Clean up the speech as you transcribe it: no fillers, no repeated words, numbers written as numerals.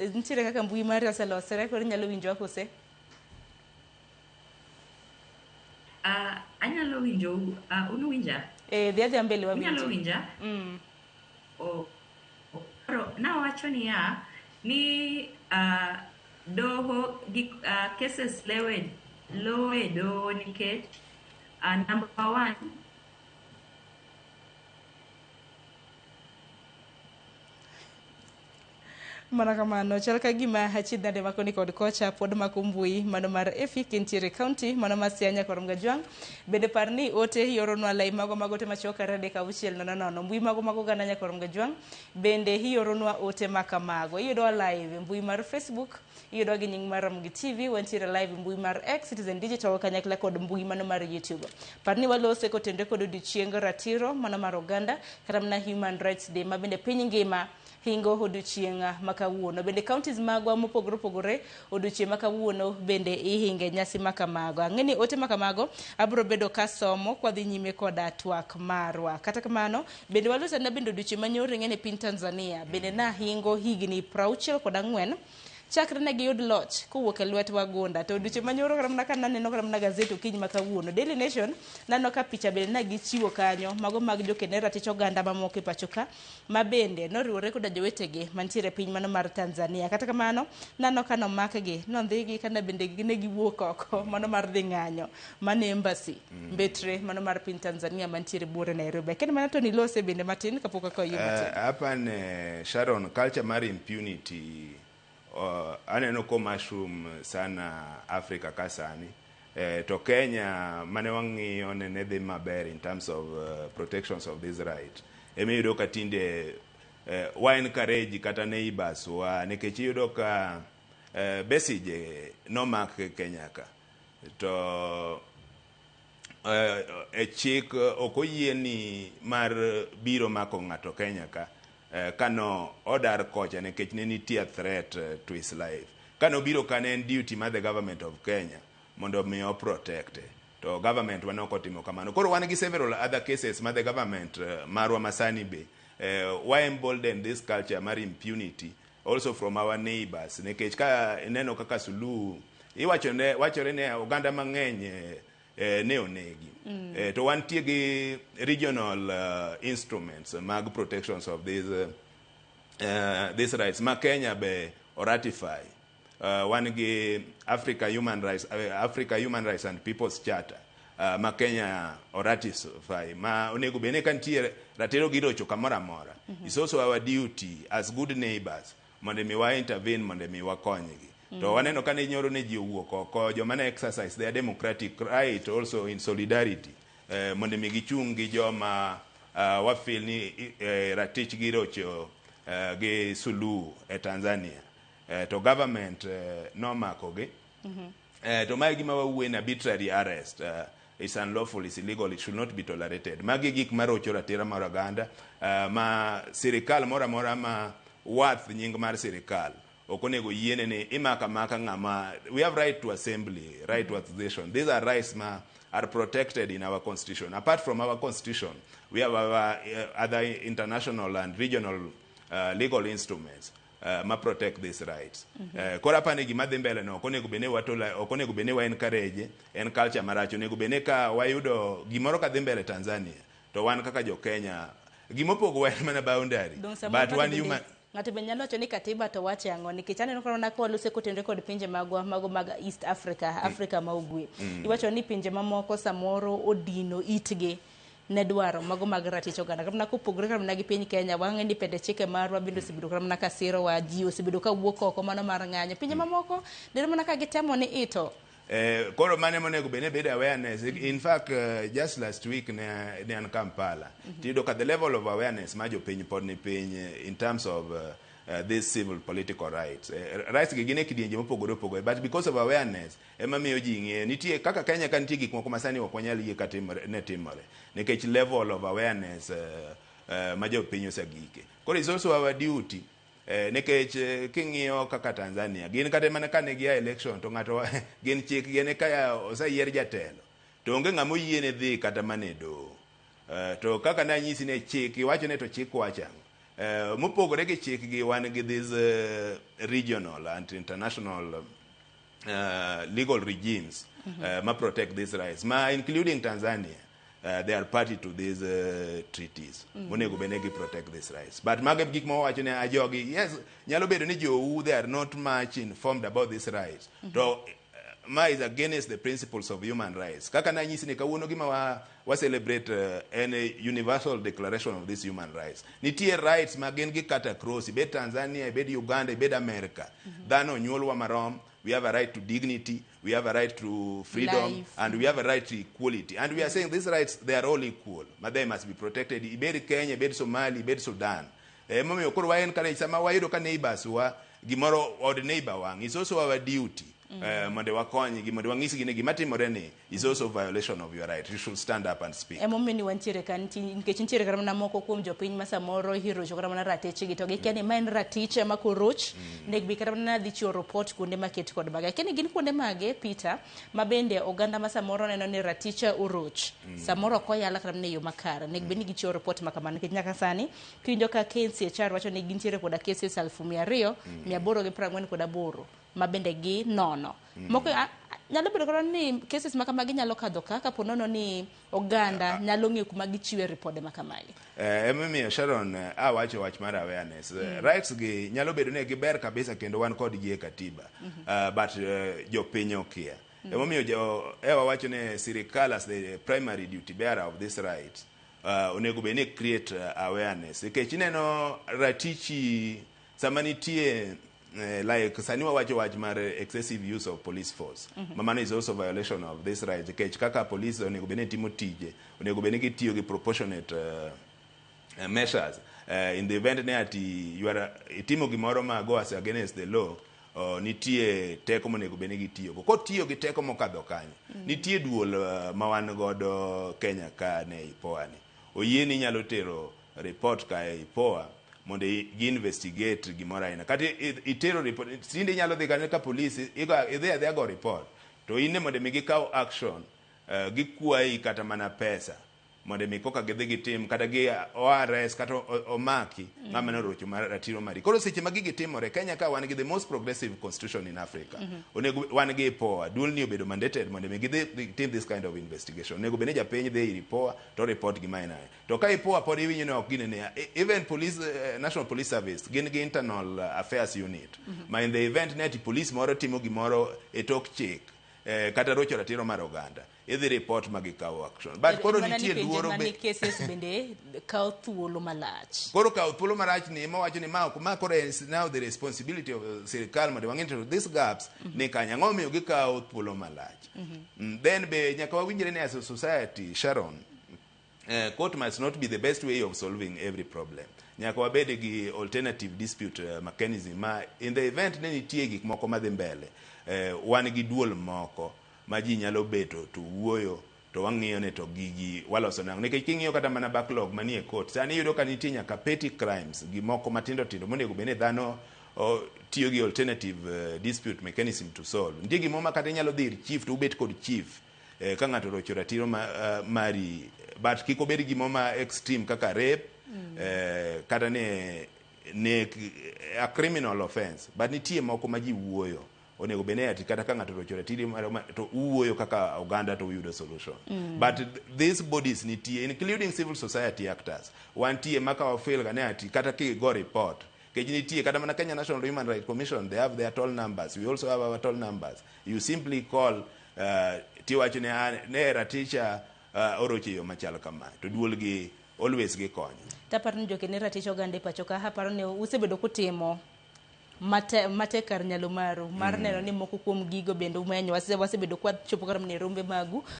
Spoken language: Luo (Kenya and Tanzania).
Nitiere kaka mbui mari oselosore koro inyalo winjowa kose? Anyalo winjou. Unuwinja? Eh, dhi adhiya mbele Unyalo wawinji. winja? Oh, koro nawacho niya ni doho gi cases lewe lowe doho nikech number one Mana kamano, chal ka gima achiedh nade ma koni kod kocha pod mako mbui mano mar Efi kintiere e county mano mar Siaya Nyakwar Mgajwang'. Bende par ni ote ioronwa lai mago mag ote machuok 2 3 6 0 0. Mbui mago mag oganda Nyakwar Mgajwang' bende ioronwa ote ma kamago. Iyudowa live e mbui mar Facebook, iyudowa gi nying mar Ramogi TV, wantiere live e mbui mar X, Citizen Digital kanyakla kod mbui mano mar YouTube. Par ni walose kotenore kod odiochieng ratiro mano mar oganda kata mana Human Rights Day ma bende piny ngima hingo odiochieng' ma kawuono. Bende counties magwa mopogore opogore odiochieng' ma kawuono bende ihinge nyasi ma kamago. Ang'e ni ote ma kamago abiro bedo kasomo kwadhi nyime koda twak marwa. Kata kamano, bende waloso na bende odiochieng' manyoro ing'e ni piny Tanzania bende nahingo higni 64 chakre ne giyud loch kowuok e lwet wagunda. To odiochieng' manyoro kata mana ka naneno kata mana gazet okinyi ma kawuono, Daily Nation, naneno ka picha bende ne gichiwo kanyo, mago mag joked ne ratich oganda mamoko e pacho ka, ma bende noriwore koda jowetegi mantiere e piny mano mar Tanzania. Kata kamano, naneno ka nomakgi, nondhigi kana bende ne giwuok oko mano mar dhi ng'anyo mano embassy mbetre mano mar piny Tanzania mantiere buore Nairobi. Akia ni mana to nilose bende matin kapok akawo yie matin. Apane Sharon, culture mar impunity aneno ko mushroom sana Africa ka sani. To Kenya mane wang'iyo ne dhi maber in terms of protections of this right. Ema iyudo ka tinde wa encourage kata neighbors wa nikech iyudo ka Besigye nomak Kenya ka to e chik ok oyieni mar biro mako ng'ato Kenya ka kano odar kocha nikech ne nitie threat to his life. Kano biro ka ne en duty mar the government of Kenya mondo mi o protect to government wa ne ok otimo kamano. Koro wan gi several other cases ma the government marwa masani be wa embolden this culture mar impunity also from our neighbors nikech ka ineno kaka Suluhu iwacho ne wachore ne oganda mang'eny ne onegi. To wantie gi regional instruments mag protections of these rights ma Kenya be oratify. Wan gi Africa Human Rights and People's Charter ma Kenya oratify ma onego bed ni ka nitie ratiro girocho kamoro amora. It's also our duty as good neighbors mondo mi wa intervene mondo mi wakonygi. To waneno ka ne nyoro ne ji owuok oko joma ne exercise their democratic right also in solidarity mondo mi gichung' gi joma wa feel ni ratich girocho gi Suluhu e Tanzania. To government nomako gi. To mae gima wawuoye ni arbitrary arrest is unlawful, is illegal, it should not be tolerated. Magi gik marocho ratiro mar oganda ma sirikal moro amora ma wath nying mar sirikal ok onego yiene ni imako amaka ng'ama. We have right to assembly, right to association. These are rights ma are protected in our constitution. Apart from our constitution, we have our other international and regional legal instruments ma protect these rights. Koro apani gima dhi mbele no ok onego bed ni watola, ok onego bed ni wa encourage en culture marach. Onego bed ni ka wayudo gimoro ka dhi mbele Tanzania to wan kaka jo Kenya gimopogo wa en mana boundary, but wan human. Ng'ato be nyalo wacho ni katiba to wache ang'o nikech aneno ka mana kwalose kotenore kod pinje magwa mago mag East Africa, Africa ma ugwe. Iwacho ni pinje mamoko samoro odino itgi ne dwaro mago mag ratich oganda. Kata mana kopogore kata mana gi piny Kenya, wang'e ni pende chike marwa bende osebedo kata mana ka sirowa, ji osebedo ka wuok oko mano mar ng'anyo. Pinje mamoko neno mana ka gitemo ni ito. Koro mane monego bed ni bedo awareness. In fact, just last week ne an Kampala. Tiyudo ka the level of awareness ma jopiny pod ni piny in terms of these civil political rights. Rights gi gin e kidienje mopogore opogore, but because of awareness ema miyo ji ng'eyo. Nitie kaka Kenya ka nitie gik moko ma sani ok wanyal yie ka timore, ne timore nikech level of awareness ma jopiny osegike. Koro it's also our duty nikech king'iyo kaka Tanzania gin kata mana kane gia election to ng'ato gin chik gin ka oseyier jatelo to onge ng'ama oyiene dhi kata mana e doho. To kaka nanyisi ni chik iwacho ni to chik wacho ang'o? Mopogore gi chik gi, wan gi these regional and international legal regimes ma protect these rights, ma including Tanzania. They are party to these treaties monego bed ni gi protect these rights. But mago gik ma wawacho ne ajogi, yes, nyalo bedo ni jou, they are not much informed about these rights, to ma is against the principles of human rights. Kaka nanyisi ni kawuono gima wa celebrate en a Universal Declaration of these Human Rights. Nitie rights ma gin gi cut across, ibed Tanzania, ibed Uganda, ibed America, dhano onyuolwa marom. We have a right to dignity, we have a right to freedom, life. And we have a right to equality. And we are saying these rights, they are all equal, but they must be protected, ibed Kenya, ibed Somali, ibed Sudan. Emomiyo koro wa encourage sama wayudo ka neighbors wa gimoro od neighbor wang', is also our duty mondo wakonygi, mondo wanyisgi ni gima timore ni is also violation of your right. You should stand up and speak. Emomiyo ni wantiere ka nikech nitiere kata mana moko kuom jopiny ma samoro irocho kata mana ratichgi to gikia ni ma en ratich ema koroch nek bi kata mana dhi chiwo report kuonde maket kod mage. Akia ni gin kuonde mage, Peter, ma bende oganda ma samoro neno ni raticha oroch, samoro ok oyala kata mana e yo makare, nek bed ni gichiwo report ma kamano, nikech nyaka sani kiwinjo ka KNCHR wacho ni gintiere koda cases 2848 ma bende gi nono moko. Nyalo bedo kata ni cases ma kamagi nyalo kadho ka kapo nono ni oganda nyalo ng'eyo kuma gichiwe ripode ma kamagi. Emomiyo Sharon, awacho wach mar awareness. Rights gi nyalo bedo ni giber kabisa kendo wan kodgi e katiba, but jopiny okia. Emomiyo jo ewa wacho ni sirikal, as the primary duty bearer of this right, onego bed ni create awareness, nikech ineno ratichi sama nitie like sani wawacho wach mar excessive use of police force, ma mano is also violation of this right, nikech kaka police onego bed ni timo tije, onego bed ni gitiyo gi proportionate measures in the event ne ati you are itimo gimoro ma goes against the law. Nitie teko monego bed ni gitiyogo. Kotiyo gi teko mokadho kanyo, nitie duol ma wan godo Kenya ka ne IPOA ni oyieni inyalo tero report ka e IPOA mondo gi investigate gimoro aina kata itero report. Tinde inyalo dhi kanyo ka police, idhi adhiya go report to in ne mondo mi gikaw action, gikwayi kata mana pesa mondo mi koka gidhi gitim kata gi o arrest kata omaki ng'ama norocho mar ratiro mari. Koro seche ma gigi timore Kenya ka, wan gi the most progressive constitution in Africa, onego wan gi IPOA. Duol ni obedo mandated mondo mi gidhi gitim this kind of investigation. Onego bed ni japiny dhi ir IPOA to report gima en ae. To ka IPOA pod iwinjo ni ok ginene, even police, National Police Service gin gi internal affairs unit ma in the event ni ati police moro timo gimoro e tok chik, kata rocho ratiro mar oganda, idhi report ma gikawo action. But koro Mana ni nitie penje luoro ma be ni cases bende kawo thuolo malach. Koro kawo thuolo marach ni ema wacho ni ma ok ma. Koro is now the responsibility of sirikal mondo wang'e to these gaps ni kanye, ang'o momiyo gikawo thuolo malach. Then be nyaka wawinjre ni as a society, Sharon, court must not be the best way of solving every problem. Nyaka wabed gi alternative dispute mechanism ma in the event ne nitie gik moko madhi mbele, wan gi duol moko ma ji nyalo beto to wuoyo to wang'iyo ne to gigi waloso nang'o. Nikech king'iyo kata mana backlog manie court sani, iyudo ka nitie nyaka petty crimes, gimoko matindo tindo monego bed ni dhano tiyo gi alternative dispute mechanism to solve. Nitie gimoro ma kata inyalo dhi ir chief to ubet kod chief, ka ng'ato orocho ratiro mari, but kik obed gimoro ma extreme kaka rape, kata ne nek, a criminal offense. But nitie moko ma ji wuoyo, onego bed ni ati kata ka ng'ato orocho ratiro to uwuoyo kaka oganda to uyudo solution. But these bodies nitie, including civil society actors, wantie ma ka wafeel ga ne ati kata kigo report kech nitie kata mana Kenya National Human Rights Commission, they have their toll numbers, we also have our toll numbers. You simply call, tiwacho ne ne raticha orocho e yo machal kama, to duol gi always gikonyo. Taparo ni jokene ratich oganda e pacho ka, aparo ni usebedo kutimo matek kar nyalo maru mar neno ni moko kuom gigo bende umenyo. Wasebedo kwachopo kata mana e rombe magu.